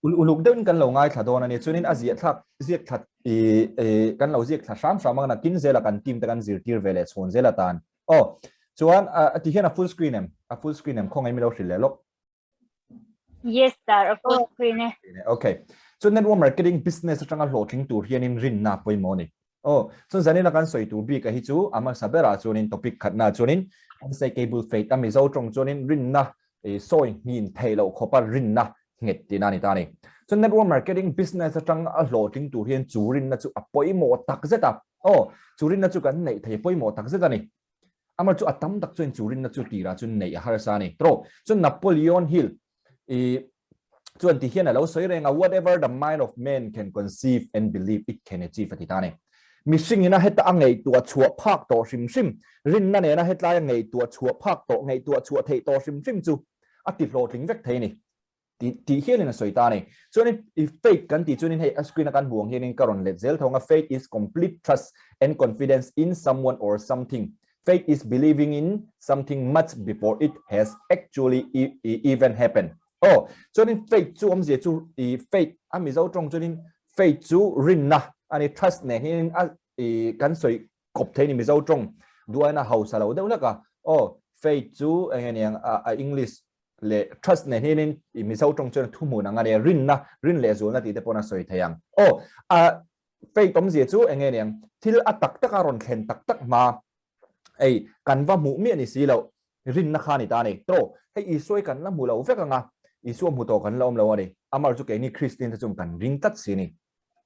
Uluk deuhin kan lo ngaithla dawn a ni. Chuanin a ziah thlak ziak thla i kan lo ziak thla hram hram ang nakin zela kan team te kan zirtir ve leh chhawn zel atan. Aw chuan a ti hian a full screen em? A full screen em? Khawngaih mi lo hrilh leh lawk. Yes sir, a full screen e. Okay. Chuan network marketing business atanga hlawhtling tur hianin rinna pawimawh a ni. Aw, chuan zanina kan sawi tur bik a hi chu a hmasa berah chuanin topic khatna chuanin unshakable faith a Mizo tawng chuanin rinna sawi nghin theih loh khawpa rinna nghet tihna a ni ta a ni. Chuan network marketing business atang a hlawhtling tur hian chu rinna chu a pawimawh tak zet a. Aw, chu rinna chu kan neih thei pawimawh tak zet a ni. Amah chu a tam tak chuan chu rinna chu tirah chuan neih a harsa a ni. Tawh, chuan Napoleon Hill i chuan ti hian a lo sawi reng a, Whatever the mind of man can conceive and believe it can achieve a ti ta a ni. Mihring ina heta a ngaihtuah chhuah phak tawh hrim hrim, rinna nena hetlai a ngaihtuah chhuah phak tawh, ngaihtuah chhuah theih tawh hrim hrim chu a ti hlawhtling vek thei a ni. Tih tih hialin a sawi ta a ni. Chuanin i faith kan tih chuanin hei a screen a kan hmuh ang hianin ka rawn let zel thawng a, faith is complete trust and confidence in someone or something. Faith is believing in something much before it has actually even happened. Aw, chuanin faith chu awmzia chu i faith a Mizo tawng chuanin faith chu rinna a ni, trust nen hianin a i kan sawi kawp thei ni Mizo tawng duaina hausa lo deuh hlek a. Aw, faith chu eng nge niang a English leh trust nen hianin i Mizo tawng chuan thuhmun ang a nia, rinna, rin leh zualna tih te pawn a sawi thei ang. Aw, a faith awmzia chu eng nge niang, thil a tak taka rawn thlen tak tak hma ei kan va hmuh miah ni si loh, rinna kha a ni ta a ni. Tawh, hei Isua hi kan la hmu lo vek ang a, Isua hmu tawh kan la awm lo a ni. Amah chu keini Kristian te chuan kan ring tlat si a ni.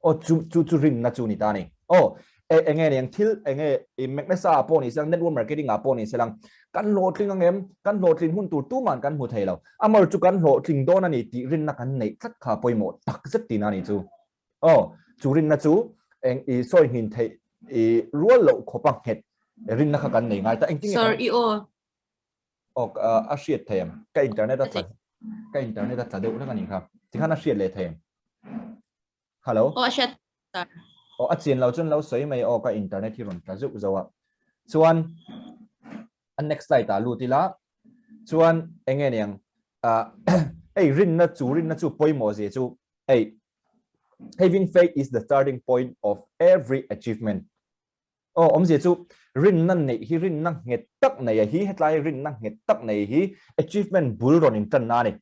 Aw chu chu chu rinna chu ni ta a ni. Aw e enge ni ang thil enge i Magnesa ah pawh ni selang network marketing ah pawh ni selang kan hlawhtling ang em kan hlawhtlin hun tur tuman kan hmu thei lo. Amar chu kan hlawhtling dawn a ni tih rinna kan neih tlat kha pawimawh tak zet tihna a ni chu. Aw chu rinna chu eng i sawi nghin theih i rual loh khawpa nghet rinna kha kan nei ngai ta. Engtin nge Sir i aw. Aw a hriat thei em? Ka internet a tla ka internet a tla deuh hlek a nih kha. Tikhan a hriat leh thei em? Hello. Aw a hriat ta. Aw a chian lo chuan lo sawi mai aw ka internet hi rawn tla zeuh zauh a. Chuan a next slide ah lut ila chuan enge niang hei rinna chu rinna chu pawimawh zia chu hei having faith is the starting point of every achievement. Aw, awmzia chu rinna neih hi rinna nghet tak nei a hi, hetlai rinna nghet tak nei hi achievement bul rawn intanna a ni.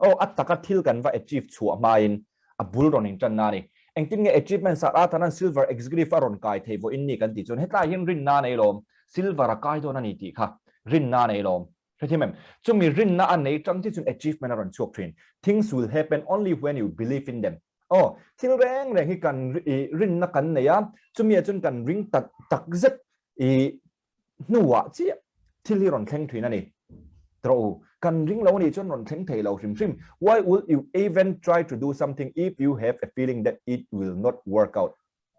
Aw, a taka thil kan va achieve chhuah hmain a bul rawn intanna a ni. Engtin nge achievement sar a thanan silver executive a rawn kai thei vawiin ni kan tih chuan hetlai hian rinna a nei lawm, silver a kai dawn a ni tih kha rinna a nei lawm. Hrethiam em? Chumi rinna a nei tang chi chuan achievement a rawn chhuak thin. Things will happen only when you believe in them. Aw, thil reng reng hi kan i rinna kan nei a, chumi ah chuan kan ring tak tak zet i hnuah chiah thil hi rawn thleng thin a ni. Trawh u, kan ring lo a nih chuan rawn thleng thei lo hrim hrim. Why would you even try to do something if you have a feeling that it will not work out?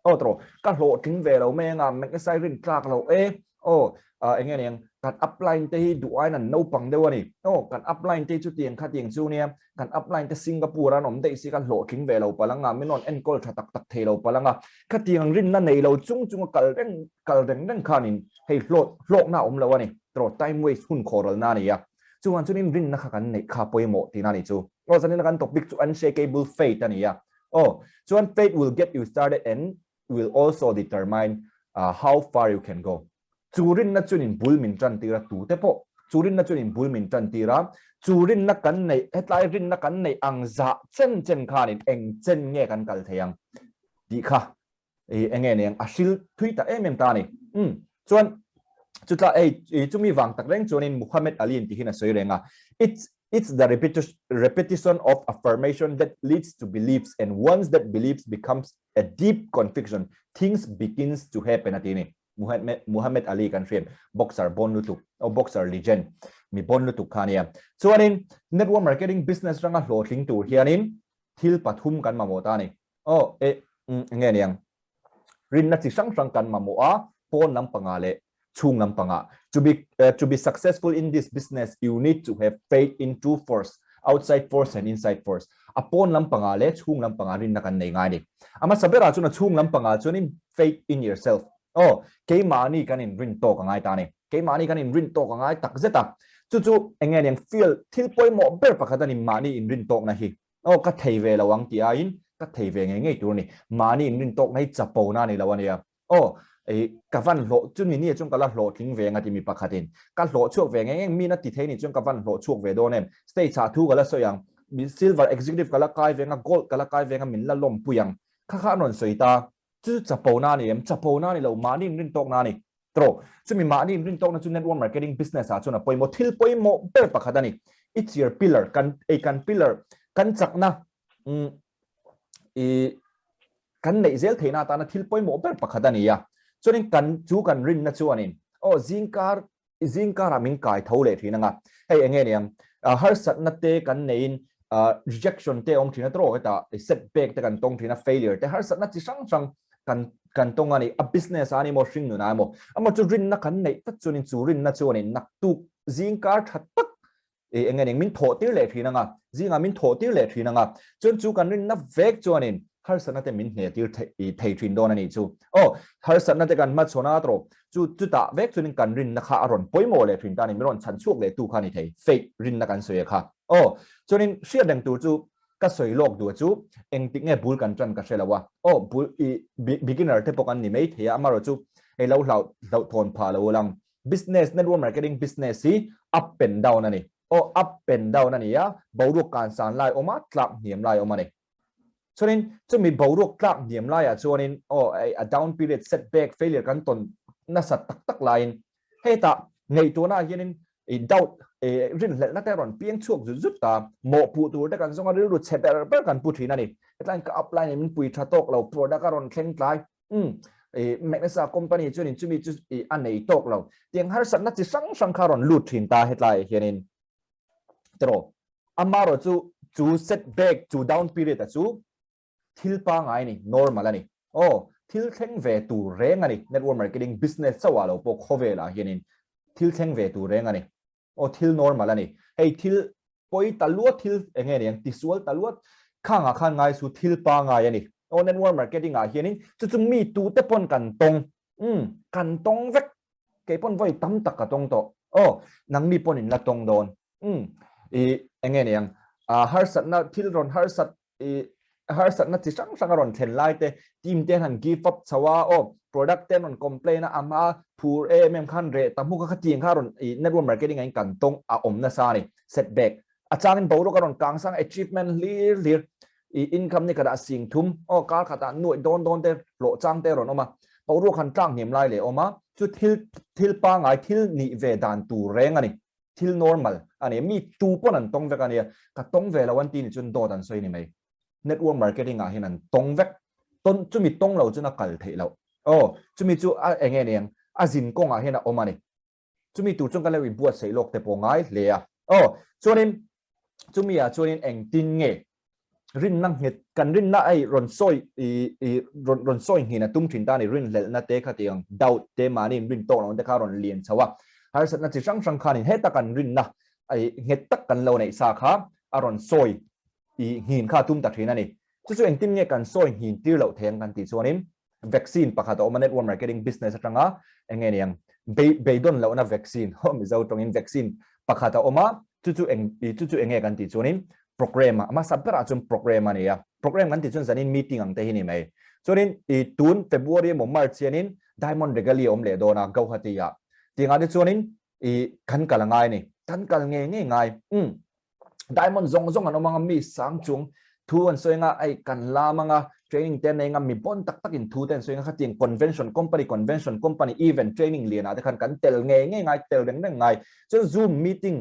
Aw tawh, ka hlawhtling ve lo mai anga, Magnesize rin tlak lo e. Aw, eng nge niang, kan upline te hi duh aiin an naupang deuh a ni. Aw, kan upline te hi chutiang khatiang chu nia, kan upline te Singapore a an awm daih si, ka hlawhtling ve lo palh anga, min rawn enkawl tha tak tak thei lo palh anga, khatiang rinna nei lo chung chunga kal reng kal reng reng khanin hei hlawt hlawkna a awm lo a ni. Tawh, time waste hun khawralna a ni a. Chuvang chuan rinna kha kan neih kha pawimawh tihna a ni chu. Aw, zanina kan topic chu unshakable faith a ni a. Aw, chuan faith will get you started and will also determine how far you can go. Chu rinna chuan in bul min tan tir a, tute pawh chu rinna chuan in bul min tan tir a, chu rinna kan neih, hetlai rinna kan neih ang zah chen chen khanin eng chen nge kan kal thei ang tih kha i eng nge niang a hril thui ta em em ta a ni. Umm chuan chutla ei i chumi vang tak reng chuanin Muhammad Ali in tihin a sawi reng a, It's it's the repetition of affirmation that leads to beliefs and once that beliefs becomes a deep conviction things begins to happen a ti a ni. Muhammad Muhammad Ali kan hriat boxer bon lutuk aw boxer legend mi bon lutuk kha a nia. Chuanin network marketing business ranga hlawhtling tur hianin thil pathum kan mamawh ta a ni. Aw, e, umm, enge niang? Rinna chi hrang hrang kan mamawh a, pawn lampangah leh chhung lampangah. To be, to be successful in this business, you need to have faith in two force, outside force and inside force. A pawn lampangah leh chhung lampangah rinna kan nei ngai a ni. A hmasa berah chuan a chhung lampangah chuanin faith in yourself. Aw, keimahni kan inrin tawk a ngai ta a ni. Keimahni kan inrin tawk a ngai tak zet a. Chu chu enge niang field thil pawimawh ber pakhat a ni mahni inrin tawkna hi. Aw ka thei ve lo ang tih aiin ka thei ve ngei ngei tur a ni. Mahni inrintawkna hi chapona a ni lo a nia. Aw, i ka van hlawh, chumi ni ah chuan ka la hlawhtling ve ang a ti mi pakhatin. Ka hlawh chhuak ve ngei ngei, min a ti thei nih chuan ka van hlawh chhuak ve dawn em? Stage ah thu ka la sawi ang, silver executive ka la kai ve ang a, gold ka la kai ve ang a, min la lawmpui ang. Kha kha an rawn sawi ta. Chu chu chapona a ni em? Chapona a ni lo, mahni inrintawkna a ni. Tawh, chumi mahni inrintawkna chu network marketing business ah chuan a pawimawh, thil pawimawh ber pakhat a ni. I cheer pillar, kan ei kan pillar, kan chakna, umm i kan neih zel theihna atana thil pawimawh ber pakhat a ni a. Chuanin kan chu kan rinna chuanin aw zingkar zingkarah min kai tho leh thin anga hei enge niang harsatna te kan neiin rejection te awm thin a tawh hetah setback te kan tawng thin a failure te harsatna chi hrang hrang kan kan tawng a ni a business a ni maw hring nuna emaw amaw chu rinna kan neih tak chuanin chu rinna chuanin naktuk zingkar tha tak e enge ning min thawh tir leh thin anga zingah min thawh tir leh thin anga chuan chu kan rinna vek chuanin harsatna te min hne tir thei thin dawn a nih chu aw harsatna te kan hmachhawn a tawh chu chutah vek chuanin kan rinna kha a rawn pawimawh leh thin ta ni min rawn chhan chhuak leh tu kha ni thei faith rinna kan sawi a kha aw chuanin hriat reng tur chu ka sawi lawk duh chu engtik nge bul kan tan ka hre lo a aw bul i beginner te pawh kan ni mai thei a amarawh chu hei lo hlau hlauhthawn phah lo lang Business, network marketing business hi up and down a ni. Aw, up and down a ni a, boruak kan san lai awm a, tlak hniam lai awm a ni. Chuanin chumi boruak tlak hniam laiah chuanin aw, a down period, setback, failure kan tawn nasat tak tak laiin hetah ngaihtuahna ah hianin i doubt, rinhlelhna te a rawn piang chhuak zut zut ta, mawhpuh tur te kan zawng a, rilru chhe ber ber kan pu thin a ni. Hetlaiin ka upline in min pui tha tawk lo, product a rawn thleng tlai, Umm, i Magnesa company chuanin chumi chu i a nei tawk lo. Tiang harsatna chi hrang hrang kha rawn lut thin ta hetlaiah hianin. Tiraw, amarawh chu chu setback, chu down period a chu thil pangai a ni, normal a ni. Aw, thil thleng ve tur reng a ni, network marketing business chauhah lo pawh khawvelah hianin thil thleng ve tur reng a ni. Aw thil normal a ni. Hei thil pawi ta luat thil eng nge niang tisual ta luat khangah khan ngai chu thil pangai a ni. Aw network marketing ah hianin chu chu mi tu te pawn kan tawng umm kan tawng vek kei pawn vawi tam tak ka tawng tawh aw nangni pawn in la tawng dawn umm i eng nge niang ah harsatna thil rawn harsat i harsatna chi hrang hrang a rawn thlen lai te team te an han give up chho a aw product te an rawn complain a a hma phur em em khan reh ta hmuk a khatiang kha a rawn i network marketing ah in kan tawng a awm nasa a ni setback a changin boruak a rawn kang sang achievement hlir hlir i income ni khatah sing thum aw kar khatah nuaih dawn dawn te hlawh chang te a rawn awm a boruak han tlak hniam lai leh a awm a chu thil thil pangai thil nih ve dan tur reng a ni. Thil normal a ni. Mi tu pawn an tawng vek a nia. Ka tawng ve lo an ti ni chuan dawt an sawi ni mai. Network marketing ah hian an tawng vek. Tawn chumi tawng lo chuan a kal theih loh. Aw, chumi chu a eng nge niang a zin kawngah hian a awm a ni. Chumi tur chuan kan lo inbuatsaih lawk te pawh ngai hle a. Aw, chuanin chumi ah chuanin engtin nge rinna nghet kan rinna ai rawn sawi i i rawn rawn sawi nghin a tum thin ta ni rinhlelhna te kha tiang doubt te mahni in rin tawk lo te kha rawn lian chho a harsatna chi hrang hrang khanin heta kan rinna ai nghet tak kan lo neih sa kha a rawn sawi i nghin kha tum ta thin a ni chu chu engtin nge kan sawi nghin tir loh thei ang kan tih chuanin vaccine pakhat a awm a network marketing business atanga enge niang bei beidawn lohna vaccine ho Mizo tawngin vaccine pakhat a awm a chu chu eng chu chu enge kan tih chuanin program a hmasa berah chuan program a ni a program kan tih chuan zanin meeting ang te hi ni mai chuanin i tun February emaw March hianin Diamond Regalia awm leh dawn a Guwahati ah tiangah te chuanin i kan kal a ngai a ni kan kal ngei ngei ngai um Diamond zawng zawng an awm anga mi sang chung thu an sawi anga ei kan lam anga training te an nei anga mi bon tak tak in thu te an sawi anga khatiang convention company convention company event training lian ah te khan kan tel ngei ngei ngai tel reng reng ngai chuan zoom meeting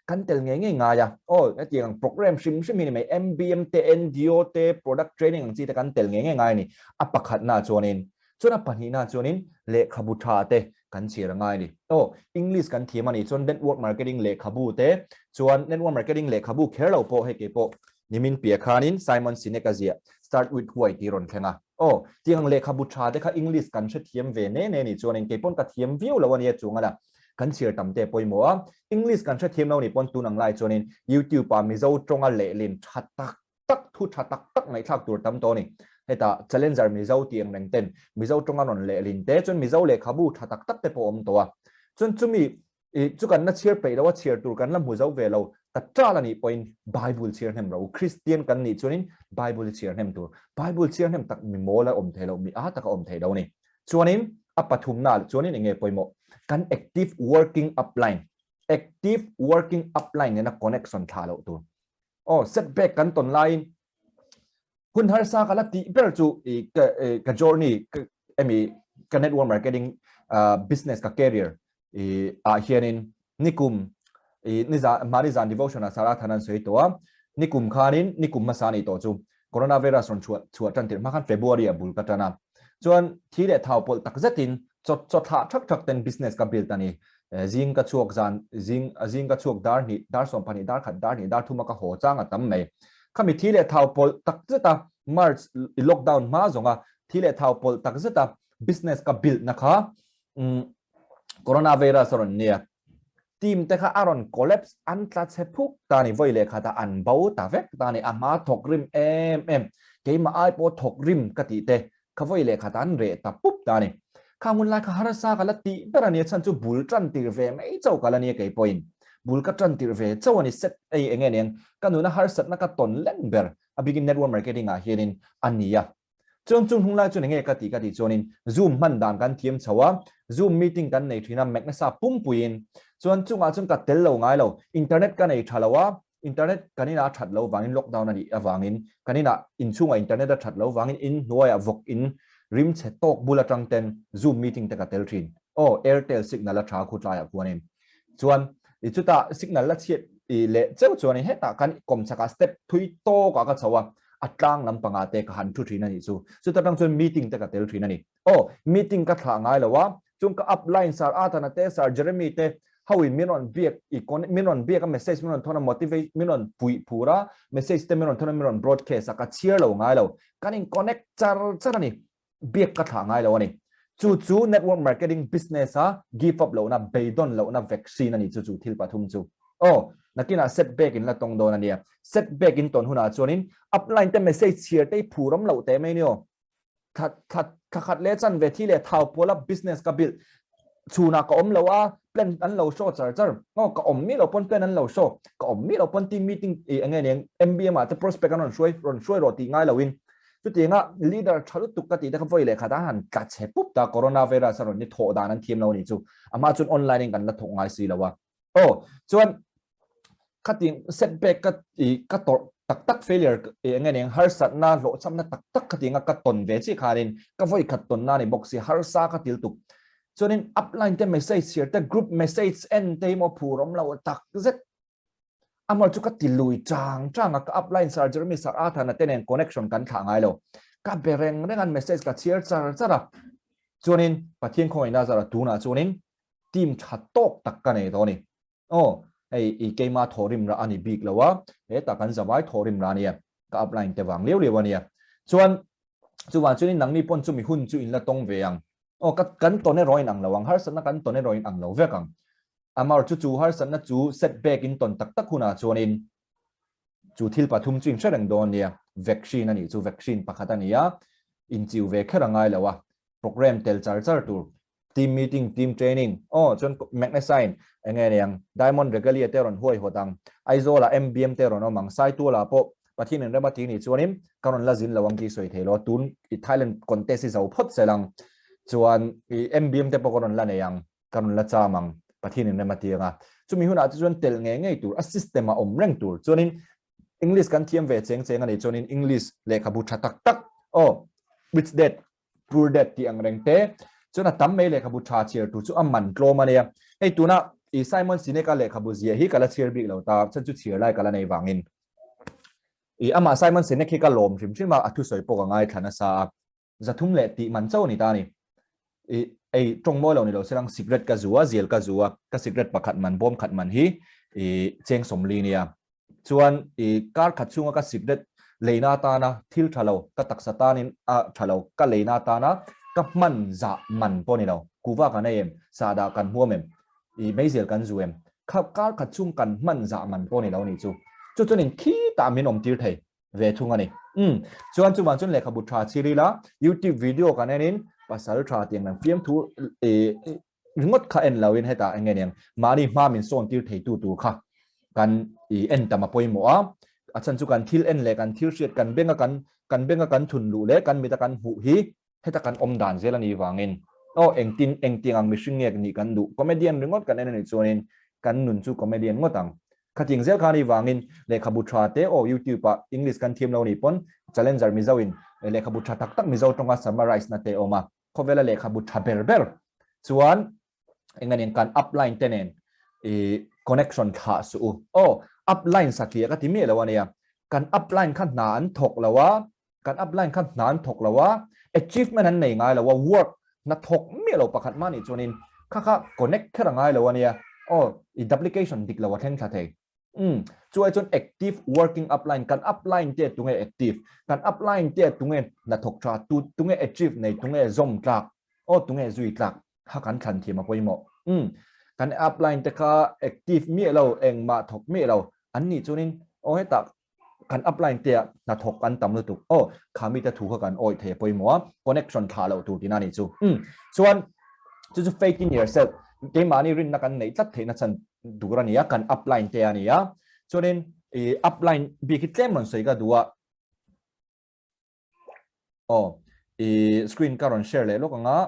kan tel ngei ngei ngai a aw hetiang ang program hrim hrim hi ni mai MBM te NDO te product training ang chi te kan tel ngei ngei ngai a ni a pakhatna chuanin Chuan a pahnihna chuanin lehkhabu tha te kan chhiar a ngai a ni. Aw, English kan thiam a nih chuan network marketing lehkhabu te chuan network marketing lehkhabu kher lo pawh hei kei pawh nimin piah khanin Simon Sinek a ziah Start with Why tih rawn thleng a. Aw, tiang lehkhabu tha te kha English kan hrethiam ve ne ne nih chuanin kei pawn ka thiam viau lo a nia chung a la kan chhiar tam te pawimawh a. English kan hrethiam lo nih pawn tun ang lai chuanin YouTube ah Mizo tawnga lehlin tha tak tak thu tha tak tak ngaihthlak tur tam tawh a ni. Hetah Challenger Mizo tih ang reng ten Mizo tawnga rawn lehlin te chuan Mizo lehkhabu tha tak tak te pawh a awm tawh a. Chuan chumi I chu kan la chhiar peih lo a, chhiar tur kan la hmu zo ve lo ta tal a nih pawhin Bible chhiar hnem ro. Kristian kan nih chuanin Bible hi chhiar hnem tur. Bible chhiar hnem tak mi mawl a awm thei lo, mi a tak a awm thei lo a ni. Chuanin a pathumna ah chuanin eng nge pawimawh? Kan active working upline, active working upline nena connection thlah loh tur. Aw, setback kan tawn laiin Hun harsa ka la tih ber chu i ka ka journey ka emi ka network marketing business ka career i ah hianin nikum i niza mahni zan devotion ah Sarah Thanan sawi tawh a, nikum khanin nikum hmasa ni tawh chu coronavirus rawn chhuah chhuah tan tirh hma khan February ah bul ka tan a, chuan thi leh thau pawlh tak zetin chaw chaw thlah thak thak ten business ka build a ni. Zing ka chhuak zan zing zing ka chhuak dar hnih dar 12 dar khat dar hnih dar thuma ka haw chang a tam mai. Khami thi leh thau pawlh tak zeta March i lockdown hma zawnga thi leh thau pawlh tak zeta business ka build na kha coronavirus a rawn nia. Team te kha a rawn collapse an tla chhe phuk ta ni vawi leh khatah an bo ta vek ta ni a hma thawk rim em em keimah ai pawh thawk rim ka tih te Ka vawi leh khat an reh ta pup ta a ni. Khang hun lai kha harsa ka la tih ber a ni a chhan chu bul tan tir ve mai chauh ka la nia kei pawhin bul ka tan tir ve chauh a ni set ei eng nge niang ka nuna harsatna ka tawn len ber a bikin network marketing ah hianin a ni a. Chuan chung hnung lai chuan eng nge ka tih ka tih chuanin zoom hman dan kan thiam chho a, zoom meeting kan nei thin a Magnesa pumpuiin chuan chungah chuan ka tel lo ngai lo internet ka nei tha lo a, Internet kan inah a that lo vangin lockdown a nih avangin kan inah inchhungah internet a that lo vangin in hnuaiah vawk in rim chhe tawk bul atang ten zoom meeting te ka tel thin. Aw Airtel signal a tha khu tlaiah khuanin chuan i chutah signal la chhiat i leh cheu chuanin hetah kan kawmchakah step thui tawkah ka chho a, a tlang lampangah te ka han thu thin a nih chu. Chuta tang chuan meeting te ka tel thin a ni. Aw, meeting ka thlah ngai lo a, chung ka upline Sir Athana te, Sir Jeremy te ho in min rawn biak i min rawn biak a message min rawn thawn a motivate min rawn puih phur a, message te min rawn thawn a min rawn broadcast a, ka chhiar lo ngai lo. Kan in connect char char a ni, biak ka thlah ngai lo a ni. Chu chu network marketing business a give up lohna, beidawn lohna vaccine a ni chu chu thil pathum chu. Aw, nakinah setback in la tawng dawn a nia. Setback in tawn hunah chuanin upline te message chhiar te hi phur awm loh teh mai a ni aw. Thla thla thla khat leh chan ve thi leh thau puala business ka build chhunah ka awm lo a plan an lo show char char aw ka awm mi lo pawn plan an lo show ka awm mi lo pawn team meeting i enge nen MBM ah te prospect an rawn hruai rawn hruai rawh tih ngai lo in chutianga leader tha lutuk ka tih te kha vawi leh khat a han tla chhe pup ta coronavirus a rawn ni thawh dan an thiam lo a nih chu amah chuan online in kan la thawk ngai si lo a Aw, chuan khatin setback ka i ka tawrh tak tak failure e enge neng harsatna hlawhchhamna tak tak khatinga ka tawn ve chi khanin ka vawi khat tawn na ni bawk si harsa ka til tuk. Chuanin upline te message chhiar te group message en te hi maw phur awm lo tak zet. Amar chu ka ti lui chang chang a ka upline Sir Jeremy Sir Arthur na te nen connection kan thlah ngai lo. Ka be reng reng an message ka chhiar char char a. Chuanin Pathian khawngaihna zara tunah chuanin team tha tawk tak ka nei tawh a ni. Aw, hei i keima thawhrim rah a ni bik lo a, hetah kan zavai thawhrim rah a nia, ka upline te vang liau liau a nia. Chuan chuvang chuanin nangni pawn chumi hun chu in la tawng ve ang. Aw, ka kan tawn erawh in ang lo ang, harsatna kan tawn erawh in ang lo vek ang. Amar chu chu harsatna chu setback in tawn tak tak hunah chuanin chu thil pathum chu in hre reng dawn a nia. Vaccine a nih chu vaccine pakhat a ni a, inchiu ve kher a ngai lo a, program tel char char tur Team meeting, team training, aw chuan Magnesine eng nge niang, Diamond Regalia te rawn huai hawt ang, Aizawlah MBM te rawn awm ang, Saitualah pawh Pathian in rem a ti nih chuanin ka rawn la zin lo ang tih sawi thei lo, tun i Thailand contest hi zo phawt sel ang, chuan i MBM te pawh ka rawn la nei ang, ka rawn la cham ang, Pathian in rem a ti ang a. Chumi hunah te chuan tel ngei ngei tur, a system a awm reng tur, chuanin English kan thiam ve cheng cheng a nih chuanin English lehkhabu tha tak tak, aw, Rich Dad Poor Dad tih ang reng te chuan a tam mai lehkhabu tha chhiar tur chu a man tlawm a nia. Hei tuna i Simon Sinek-a lehkhabu ziah hi ka la chhiar bik lo ta, chhan chu chhiar lai ka la nei vangin. I amah Simon Sinek hi ka lawm hrim hrim a, a thusawi pawh ka ngaithla nasa a. Zathum leh tih man chauh a ni ta a ni. I ei tawng mawi lo ni lo se lang cigarette ka zu a, zial ka zu a, ka cigarette pakhat man, bawm khat man hi i cheng sawmli nia. Chuan i kar khat chhunga ka cigarette leina atana thil tha lo, ka taksa tanin a tha lo, ka leina atana ka hman zah man pawh ni lo. Kuva kan ei em? Sahdah kan hmuam em? I meizial kan zu em? Kha kar khat chhung kan hman zah man pawh ni lo nih chu. Chu chuanin khitah min awm tir thei ve thung a ni. Umm chuan chuvang chuan lehkhabu tha chhir ila, YouTube video kan enin pasal tha tiang lang fiamthu i. ringawt kha en loin hetah eng nge niang mahni hma min sawn tir theitu tur kha kan i en tam a pawimawh a, a chhan chu kan thil en leh kan thil hriat kan benga kan kan benga kan thun luh leh kan mita kan hmuh hi heta kan awm dan zel a nih vangin aw engtin engtiang ang mihring nge nih kan duh comedian ringawt kan en a nih chuanin kan nun chu comedian ngawt ang Khatiang zel khan i vangin lehkhabu tha te aw YouTube ah English kan thiam lo nih pawn Challenger Mizo in lehkhabu tha tak tak Mizo tawnga summarize na te a awm a, khawvela lehkhabu tha ber ber chuan enganin kan upline te nen i connection thlah suh u. Aw upline satliah ka ti miah lo ania, kan upline kha hna an thawk lo a, Kan upline kha hna an thawk lo a, achievement an nei ngai lo a, work hna thawk miah lo pakhat mah nih chuanin kha kha connect kher a ngai lo a nia, aw i duplication dik lo a thleng thla thei. Umm, chu ai chuan active working upline, kan upline te tunge active, kan upline te tunge hna thawk tha, tu tunge achieve nei, tunge zawm tlak, aw tunge zui tlak kha kan thlan thiam a pawimawh. Umm, kan upline te kha active miah lo, engmah thawk miah lo an nih chuanin aw hetah kan upline te ah hnathawk an tam lutuk aw kha mite thu kha kan awih thei a pawimawh a connection thlah loh tur tihna a nih chu umm chuan chu chu faith in yourself keimahni rinna kan neih tlat theihna chhan tur a ni a kan upline te a ni a chuanin i upline bik hi tlem rawn sawi ka duh a aw i screen ka rawn share leh lawk ang a.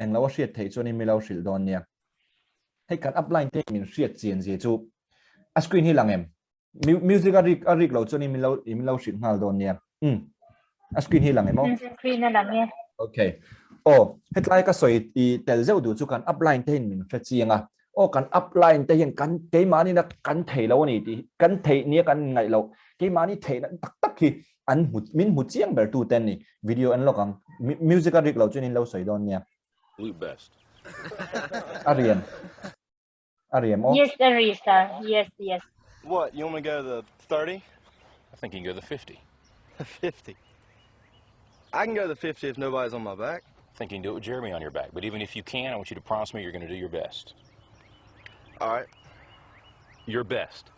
Englo a hriat theih chuan in milo hrilh dawn nia. Hei kan upline te min hriat chian zia chu a screen hi lang em? Music a rik a rik lo chuan in milo in milo hrilh nghal dawn nia. Um. A screen hi lang em aw? Screen a lang e. Okay. Aw, hetlai ka sawi i tel zeuh duh chu kan upline te hian min hre chiang a. Aw kan upline te hian kan keimahni na kan thei lo a ni tih kan theih nia kan ngaih loh keimahni theihna tak tak hi an hmu min hmu chiang ber tu te an ni video en lawk ang music a rik lo chuan in lo sawi dawn nia Blue best. A riam a riam aw. Yes a ri sir yes yes. What you want me to go to the 30? I think you can go to the 50. The 50. I can go to the 50 if nobody's on my back. I think you can do it with Jeremy on your back. But even if you can, I want you to promise me you're going to do your best. All right. Your best.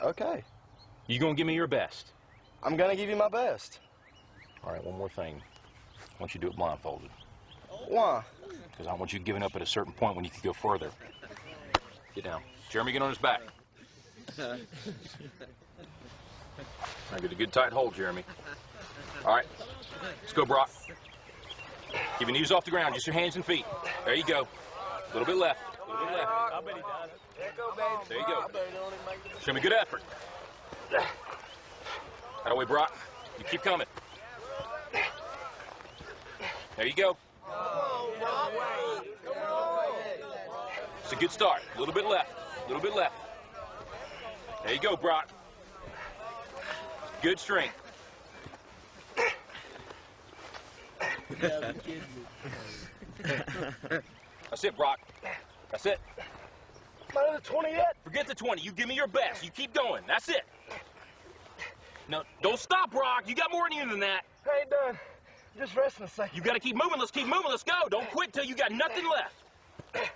Okay. You going to give me your best? I'm going to give you my best. All right, one more thing. I want you to do it blindfolded. Why? Because I want you giving up at a certain point when you could go further. Get down. Jeremy, get on his back. I get a good tight hold, Jeremy. All right, let's go, Brock. Keep your knees off the ground, just your hands and feet. There you go. A little bit left. A little bit left. There you go. Show me good effort. Out of the way, Brock. You keep coming. There you go. It's a good start. A little bit left. A little bit left. There you go, Brock. Good strength. That's it, Brock. That's it. Not at the 20 yet. Forget the 20. You give me your best. You keep going. That's it. No, don't stop, Brock. You got more in you than that. I ain't done. Just resting a second. You got to keep moving. Let's keep moving. Let's go. Don't quit till you got nothing left.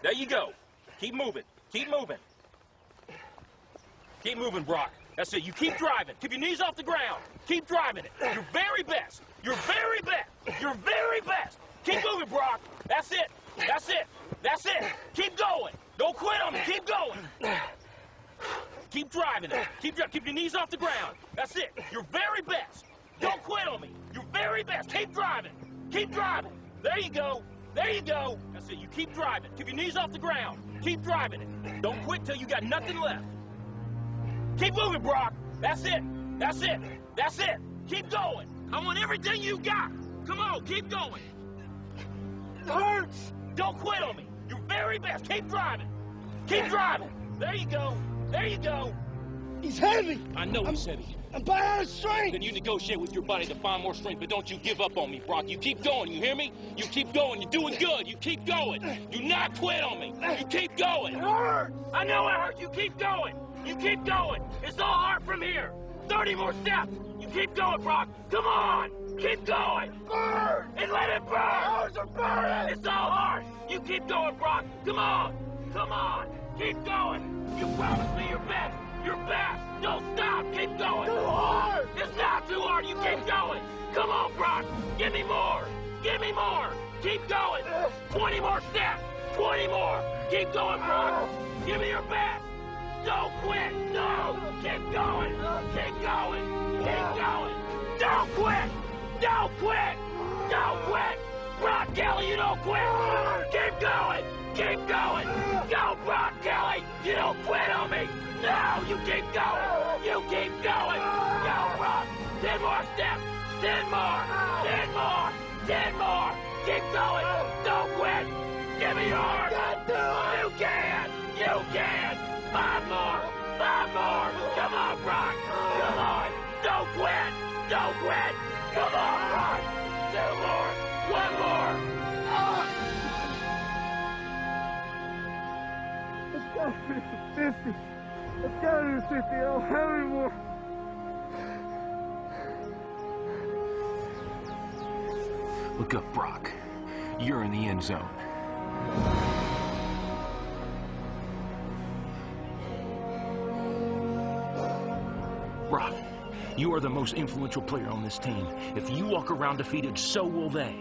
There you go. Keep moving. Keep moving. Keep moving, Brock. That's it. You keep driving. Keep your knees off the ground. Keep driving it. Your very best. Your very best. Your very best. Keep moving, Brock. That's it. That's it. That's it. Keep going. Don't quit on me. Keep going. Keep driving it. Keep, keep your knees off the ground. That's it. Your very best. Don't quit on me. Your very best. Keep driving. Keep driving. There you go. There you go. That's it. You keep driving. Keep your knees off the ground. Keep driving it. Don't quit till you got nothing left. Keep moving, Brock. That's it. That's it. That's it. Keep going. I want everything you got. Come on, keep going. It hurts. Don't quit on me. Your very best. Keep driving. Keep driving. There you go. There you go. He's heavy. I know he's heavy. I'm about out of strength. Then you negotiate with your body to find more strength, but don't you give up on me, Brock. You keep going, you hear me? You keep going. You're doing good. You keep going. Do not quit on me. You keep going. It hurts. I know it hurts. You keep going. You keep going. It's all hard from here. 30 more steps. You keep going, Brock. Come on. Keep going. Burn. And let it burn. My arms are burning. It's all hard. You keep going, Brock. Come on. Come on. Keep going. You promised me your best. Your best. Don't stop. Keep going. Too hard. It's not too hard. You keep going. Come on, Brock. Give me more. Give me more. Keep going. 20 more steps. 20 more. Keep going, Brock. Give me your best. Don't quit. No. Keep going. Keep going. Keep going. Don't quit. Don't quit. Don't quit. Brock Kelly, you don't quit. Keep going. Keep going. Go, Brock Kelly. You don't quit on me. No, you keep going. You keep going. Go, Brock. 10 more steps. 10 more. 10 more. 10 more. Keep going. Don't quit. Give me yours. You can. You can. Five more. Five more. Come on, Brock. Come on. Don't quit. Don't quit. Come on, Brock. Two more. One more. It's gotta be 50. It's gotta be 50. I don't have any more. Look up, Brock. You're in the end zone. Brock, you are the most influential player on this team. If you walk around defeated, so will they.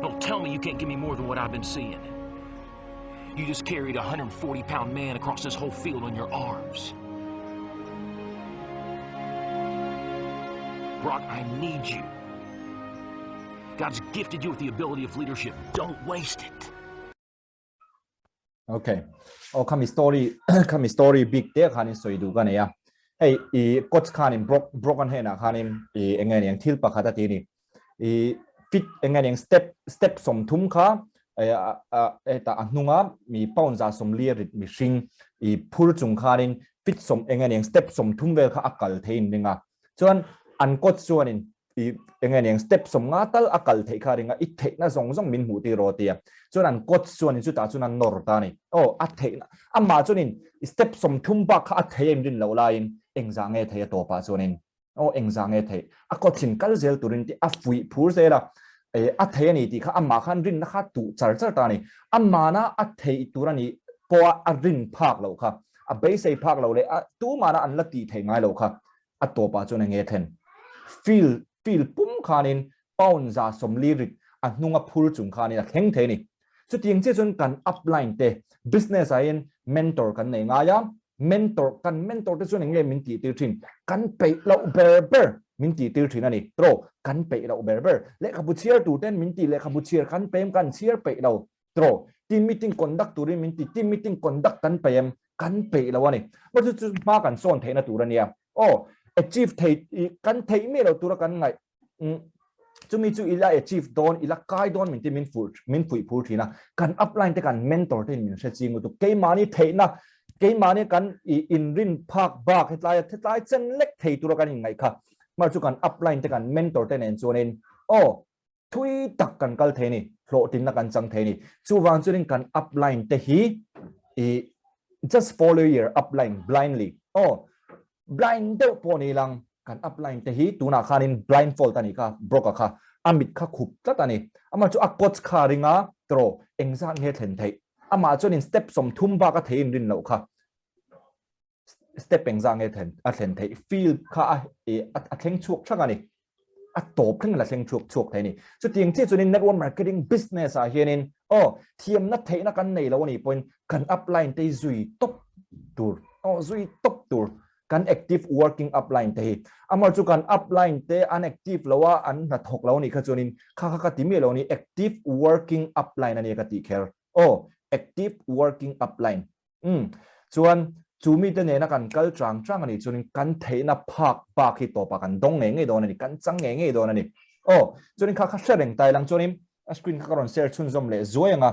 Don't tell me you can't give me more than what I've been seeing. You just carried a 140-pound man across this whole field on your arms. Brock, I need you. God's gifted you with the ability of leadership. Don't waste it. Okay. Oh, khami story khami story big te khanin soi du ka nei a. Hei i coach khanin Brock Brock an hena khanin i enge niang thil pakhat a ti ni. I fit enge niang step step 30 kha heta a hnunga mi pound 140 rit mihring i phur chung khanin fit som enge niang step 30 vel kha a kal theiin ringa. Chuan an coach chuanin i enge niang step 50 tal a kal theih kha ringa i theihna zawng zawng min hmuh tir aw tia. Chuan an coach chuanin chutah chuan a nawr ta a ni. Aw a theihna amah chuanin step 30 bak kha a thei a inrin loh laiin engzah nge thei a tawpah chuanin aw engzah nge thei a coach in kal zel turin tih a fuih phur zel a e a thei a ni tih kha amah khan rinna kha tuh char char ta a ni. Amahna a theih tur a nih pawha a rin phak loh kha a beisei phak loh leh a tumahna an la tih theih ngai loh kha a tawpah chuan enge thlen? Field field pum khanin pound 140 rit a hnunga phur chung khanin a thleng thei a ni. Chutiang chiah chuan kan upline te business ah hian mentor kan nei ngai a, mentor kan mentor te chuan enge min tih tir thin? Kan peih loh ber ber min tih tir thin a ni. Tro, kan peih loh ber ber. Lehkhabu chhiar tur ten min tih lehkhabu chhiar kan peih em kan chhiar peih lo. Tro, team meeting conduct turin min ti, team meeting conduct kan peih em? Kan peih lo a ni. Mahse chu chu hma kan sawn theihna tur a nia. Aw, achieve thei, kan theih miah lo tura kan ngaih, chumi chu ila achieve dawn, ila kai dawn min ti min fuh, min fuih phur thin a. Kan upline te kan mentor te in min hre ching lutuk. Keimahni theihna, keimahni kan inrin phak bak hetlai hetlai chen lek thei tura kan inngaih kha. Mahse chu kan upline te kan mentor te nen chuanin, aw, Thui tak kan kal thei a ni, hlawhtlinna kan chang thei a ni. Chuvang chuanin kan upline te hi i just follow your upline blindly. Aw, blind deuh pawh ni lang kan upline te hi tunah khanin blindfold a nih kha, Brock-a kha a mit kha khup tlat a ni. Amah chu a coach kha a ring a, tawh engzat nge thlen theih? Amah chuanin step 30 bak a thei inrin loh kha. Step engzah nge thlen a thlen theih field kha a a thleng chhuak thak a ni a tawp thleng la thleng chhuak chhuak thei ni chutiang chiah chuanin network marketing business ah hianin aw thiamna theihna kan nei lo a nih pawhin kan upline te hi zui tawp tur aw zui tawp tur kan active working upline te hi amah chu kan upline te an active lo a an hnathawk lo a nih kha chuanin kha kha ka ti miah lo a ni active working upline a nia ka tih kher aw active working upline Umm. Chuan chu mite nena kan kal chang chang a nih chuanin kan theihna phak bak hi tawpah kan dawng ngei ngei dawn a ni, kan chang ngei ngei dawn a ni. Aw, chuanin kha kha hre reng tai lang chuanin a screen kha ka rawn share chhunzawm leh zuai ang a.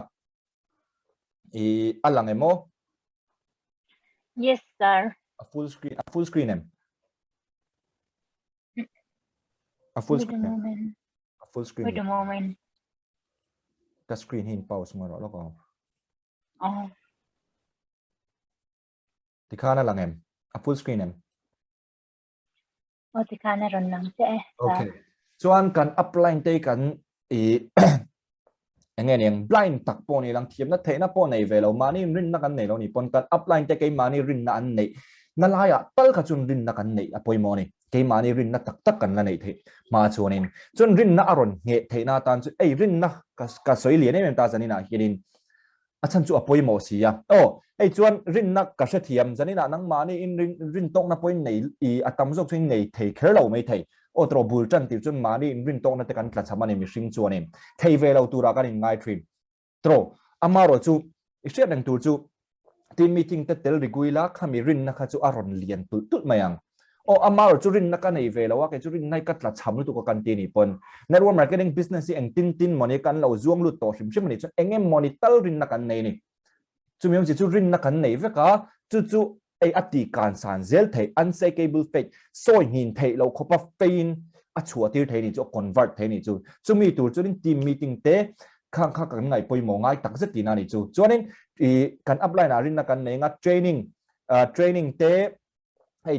I a lang em aw? Yes, sir. A full screen, a full screen em? A full Wait a screen em? moment. A full screen. Wait a moment. Ka screen hi in pause ngawi rawh lawk aw. Oh. Tikhan a lang em? A full screen em? Oh, tikhan a rawn lang che e. Okay. Chuan kan upline te kan i enge niang blind tak pawh ni lang thiamna theihna pawh nei ve lo mahni rinna kan nei lo ni pawn kan upline te keimahni rinna an neih Na laiah tal kha chuan rinna kan neih a pawimawh a ni. Keimahni rinna tak tak kan la neih theih hma chuanin chuan rinna a rawn ngheh theihna atan chu ei rinna ka ka sawi lian em em ta zaninah hianin a chhan chu a pawimawh si a. Aw, hei chuan rinna ka hrethiam zaninah nangmahni in rin rin tawkna pawhin nei i a tam zawk chuan nei thei kher lo mai thei. Aw tawh bul tan tir chuan mahni in rin tawkna te kan tla cham a ni mihring chuanin thei ve lo turah kan inngai thin. Tawh, amarawh chu i hriat reng tur chu team meeting te tel rigui la khami rinna kha chu a rawn lian tulh tulh mai ang. Aw, amarawh chu rinna ka nei ve lo a, kei chu rinna hi ka tla cham lutuk a kan ti ni pawn. Network marketing business hi engtin tin mawni kan lo zuang lut tawh hrim hrim a nih chuan eng emawni tal rinna kan nei a ni. Chumi awmzia chu rinna kan nei vek a, chu chu ei a ti kan san zel theih, unshakable faith, sawi hnin theih loh khawpa feiin a chhuah tir thei a nih chu, a convert thei a nih chu. Chumi tur chuanin team meeting te khang kha kan ngaih pawimawh ngai tak zet tihna a nih chu. Chuanin ih kan upline ah rinna kan nei anga training training te hei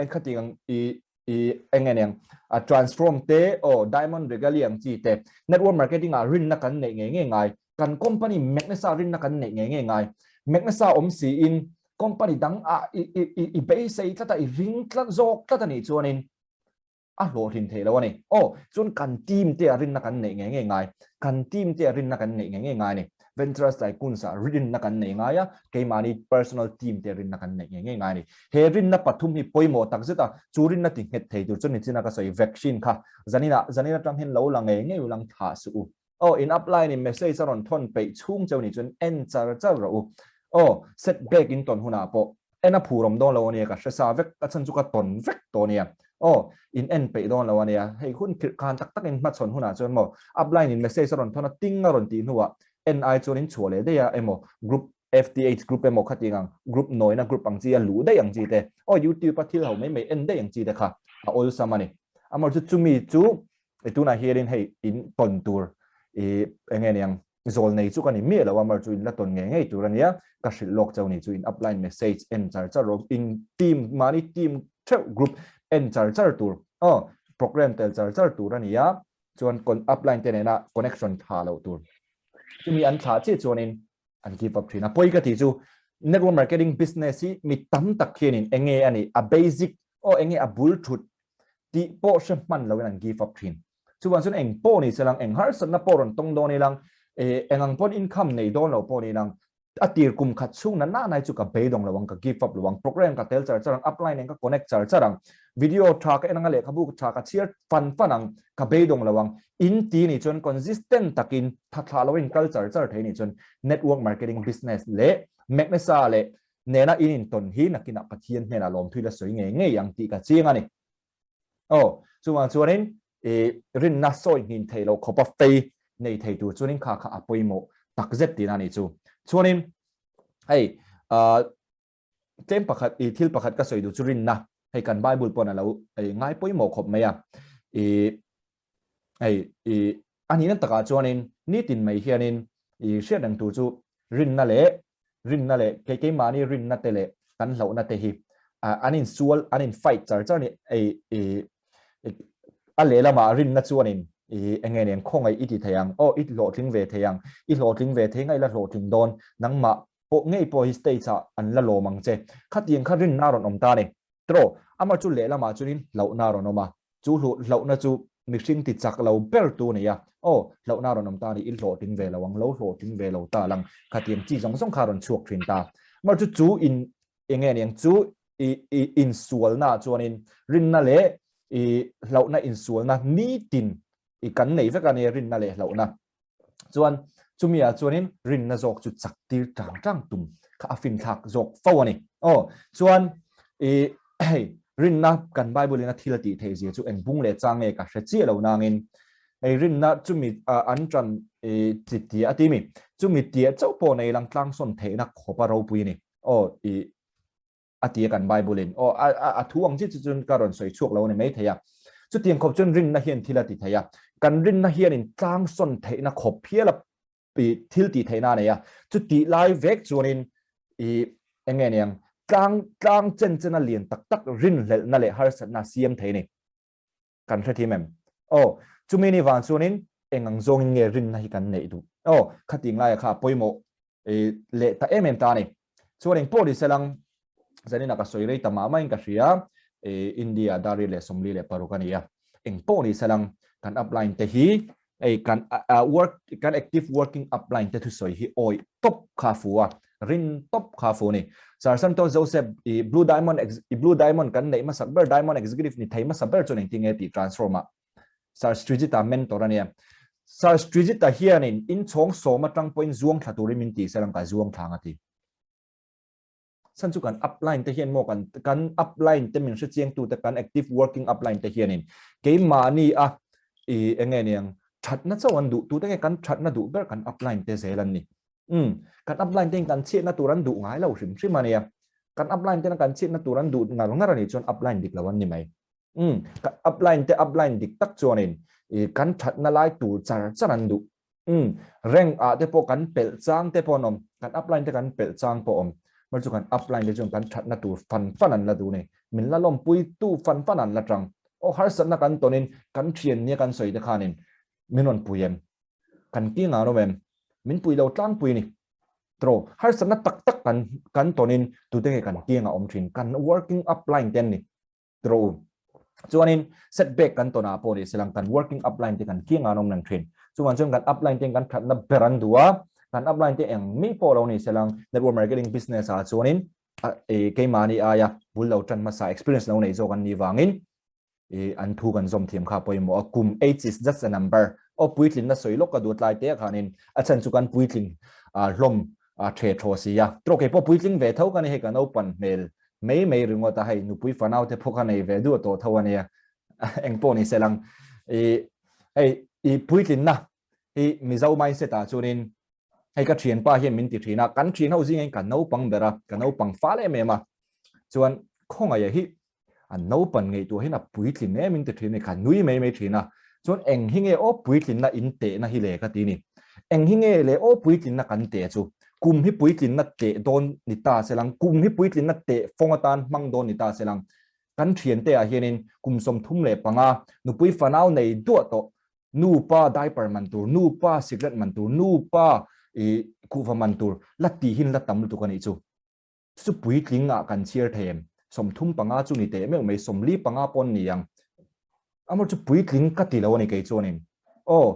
eng kha tih ang ih ih eng nge niang a transform te aw diamond regalia ang chi te network marketing ah rinna kan neih ngei ngei ngai kan company Magnesa rinna kan neih ngei ngei ngai Magnesa awm si in company dang ah i i i i beisei tlat a i ring tlat zawk tlat a nih chuanin a hlawhtlin theih lo a ni. Aw, chuan kan team te ah rinna kan neih ngei ngei ngai. Kan team te ah rinna kan neih ngei ngei ngai a ni. Ventures Tycoons ah rinna kan nei ngai a, keimahni personal team te rinna kan neih ngei ngei ngai a ni. He rinna pathum hi pawimawh tak zet a, chu rinna ti nghet thei tur chuan nichina ka sawi vaccine kha zaninah zanin atang hian lo la ngei ngei ulang thlah suh u. Aw, in upline in message a rawn thawn peih chhung cheu nih chuan en char char rawh u. Aw, set back in tawn hunah pawh en a phur awm dawn lo ania ka hre sa vek, a chhan chu ka tawn vek tawh ania. Aw, in en peih dawn lo ania, hei hun khirh khan tak tak in hmachhawn hunah chuan maw upline in message a rawn thawn a ting a rawn tih hnuah en ai chuan in chhuah leh daih a emaw group FTH group emaw khatiang ang group nawina group ang chi a luh daih ang chi te aw youtube a thil ho mai mai en daih ang chi te kha a awlsam a ni. Amaherawhchu chumi chu e tunah hianin hei in tawn tur i enge niang zawl nei chu ka ni miah lo a mar chu in la tawn ngei ngei tur ania ka hrilh lawk chau ni chu in upline message en char char rawh in team mahni team theuh group en char char tur aw program tel char char tur ania chuan kon upline te nena connection tha lo tur chumi an thla chi chuanin an give up thin a poi ka ti chu network marketing business hi mi tam tak hianin enge ani a basic aw enge a bul thut tih pawh hre hman loin an give up thin. Chuvang chuan eng pawh ni se lang, eng harsatna pawh rawn tawng dawn ilang, eng ang pawn income nei dawn lo pawh ni ilang, a tir kum khat chhung na na nai chu ka beidawng lo ang, ka give up lo ang, program ka tel char char ang, upline nen ka connect char char ang, video tha ka en anga lehkhabu tha ka chhiar fan fan ang, ka beidawng lo ang, in ti nih chuan consistent takin thathlah loin kal char char thei nih chuan network marketing business leh Magnesa leh Nena in intawn hi nakinah Pathian hnenah lawmthui la sawi ngei ngei ang tih ka chiang a ni. Aw, chuvang chuanin i rinna sawi hnin thei lo khawpa fei nei thei tur chuanin kha kha a pawimawh takzet tihna a nih chu. Chuanin hei ah tlem pakhat i thil pakhat ka sawi duh chu rinna hei kan Bible pawn a lo ngai pawimawh khawp mai a. I hei i a nihna takah chuanin nitin mai hianin i hriat reng tur chu rinna leh rinna leh kei keimahni rinna te leh kan hlauhna te hi an insual an in fight char char ni ei i a lehlamah rinna chuanin i enge nen khawngaih i ti thei ang aw i hlawhtling ve thei ang i hlawhtling ve thei ngai la hlawhtling dawn nangmah pawh ngei pawh hi stage ah an la lawm ang che khatiang kha rinna a rawn awm ta a ni tiraw amah chu lehlamah chuanin hlauhna a rawn awm a Chu hlauhna chu mihring ti chak lo ber tu a ni a, aw, hlauhna a rawn awm ta a ni, i hlawhtling ve lo ang, lo hlawhtling ve lo ta lang, khatiang chi zawng zawng kha a rawn chhuak thin ta. Mar chu chu in eng nge niang, chu i i insualna ah chuanin rinna leh i hlauhna insualna nitin i kan nei vek a nia rinna leh hlauhna. Chuan chumi ah chuanin rinna zawk chu chak tir tang tang tum kha a finthlak zawk fo a ni. Aw, chuan i hei rinna kan Bible in a thil a tih theih zia chu eng bung leh chang nge ka hre chiah lo nangin hei rinna chumi an tan i chi tia a ti mi chumi tia chauh pawh nei lang tlang sawn theihna khawpa ropui a ni. Aw, i a ti a kan Bible in aw a thu ang chi chu chuan ka rawn sawi chhuak lo a ni mai thei a. Chutiang khawp chuan rinna hian thil a ti thei a. Kan rinna hian in tlang sawn theihna khawp hial a thil tih theihna a nei a. Chutih lai vek chuanin i eng nge niang tlang tlang chen chen a lian tak tak rinhlelhna leh harsatna a siam thei a ni. Kan hrethiam em? Aw, chumi ni vang chuanin eng ang zawngin nge rinna hi kan neih duh? Aw, khating laia kha a pawimawh leh ta em em ta a ni. Chuan engpawh ni selang, Zanin a ka sawi rei ta mah mah in ka hria, India dar riat leh 46 a ni a. Eng pawh ni salang kan upline te hi ei kan work kan active working upline te thusawi hi awi top kha fu a, rin top kha fu ni. Sir Santo Joseph i Blue Diamond i Blue Diamond kan neih hmasak ber Diamond Executive ni thei hmasa ber chuan engtin nge tih transform a Sir Srijita mentor a nia. Sir Srijita hianin inchhawng sawm atang pawhin zuang thla turin min ti salang ka zuang thla ang a ti. Chhan chu kan upline te hian maw kan kan upline te min hrechiang tu te kan active working upline te hianin keimahni a i enge niang thatna chauh an duh tu te nge kan thatna duh ber kan upline te zel an ni. Um kan upline te kan chhiatna tur an duh ngai lo hrim hrim ania. Kan upline te kan chhiatna tur an duh ngar ngar ani chuan upline dik lo an ni mai. Um kan upline te upline dik tak chuanin i kan thatna lai tur char char an duh. Umm, rank ah te pawh kan pelh chang te pawh an awm, kan upline te kan pelh chang pawh awm. Mar chu kan upline te chuan kan thatna tur fan fan an la duh ni. Min la lawmpui tu fan fan an la tang. Aw harsatna kan tawnin kan thian nia kan sawi te khanin min rawn pui em? Kan ki ngan awm em? Min pui lo tlangpui ni. Tro, harsatna tak tak kan kan tawnin tute nge kan kiangah awm thin? Kan working upline te an ni. Tro u. Chuanin setback kan tawn ah pawh ni selang kan working upline te kan kiang an awm reng thin. Chuan chuan kan upline te kan thatna ber an duh a, kan upline te eng mi pawh lo ni selang network marketing business ah chuanin e keimahni aia bul lo tan hmasa experience lo nei zawk an nih vangin e an thu kan zawm thiam kha pawimawh a. Kum age is just a number. Aw puitlinna sawi lawk ka duh tlai te khanin a chhan chu kan puitling hlawm the thaw si a. Tro kei pawh puitling ve tho ka ni hei ka naupan hmel Mei mei ringawt a hei nupui fanau te pawh kha nei ve duh tawh tho a nia. Eng pawh ni se lang. I hei i puitlinna hi Mizo mindset ah chuanin hei ka thianpa hian min ti thin a, kan thian ho zingah hian ka naupang ber a, ka naupang fal em em a. Chuan khawngaih hi an naupan ngaihtuah hian a puitlin em in ti thin a ni, ka nui mai mai thin a. Chuan eng hi nge aw puitlinna in tehna hi le ka ti ni. Eng hi nge le aw puitlinna kan teh chu? Kum hi puitlinna teh dawn ni ta se lang, kum hi puitlinna teh fawng atan hmang dawn ni ta se lang. Kan thiante ah hianin kum 35 nupui fanau nei duah tawh, nupa diaper man tur, nupa cigarette man tur, nupa ih kuhva man tur la tihin la tam lutuk a nih chu. Chu puitling ah kan chhiar thei em? 35 chu ni teh meuh mai, 45 pawn ni ang. Amor chu puitling ka ti lo a ni kei chuanin. Aw,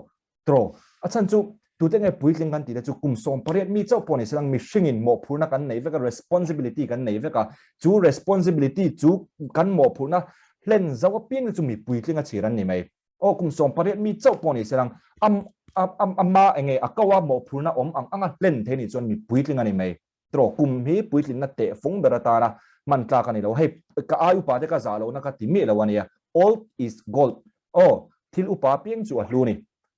tro. A chhan chu tute nge puitling kan tih te chu kum 18 mi chauh pawh ni se lang mihringin mawhphurhna kan nei vek a, responsibility kan nei vek a. Chu responsibility chu kan mawhphurhna hlen zo apiang te chu mi puitling a chhir an ni mai. Aw, kum 18 mi chauh pawh ni se lang am am ama enge a ko a mawhphurhna awm ang anga hlen thei ni chuan mi puitling a ni mai. Tro kum hi puitlinna teh fung ber atana hman tlak a ni lo. Hei ka ai upa te ka zah lohna ka ti miah lo a nia. Old is gold. Aw, thil upa piang chu a hlu ni.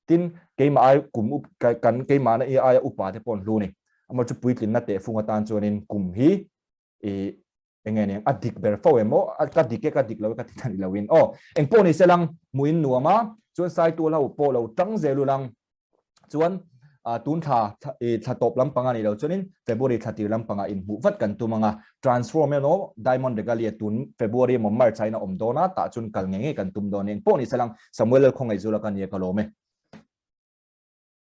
Tin, keimah ai kum up kan keimahna i aia upa te pawh an hlu ni. Amaw chu puitlinna teh fung atan chuanin kum hi i eng nge niang a dik ber fo em aw, ka dik e ka dik lo e ka ti ta ni loin aw. Engpawh ni se lang hmuh in nuam a, chuan Saitual ho pawh lo tang zel u lang. Chuan tun thla thla tawp lampang a nih loh chuanin February thla tir lampangah inhmuh vat kan tum ang a, Transform emaw Diamond Regalia tun February emaw March ah in a awm dawn a, tah chuan kal ngei ngei kan tum dawn a ni. Engpawh ni se lang Samuel Lalkhawngaihzula ka nia ka lawm e.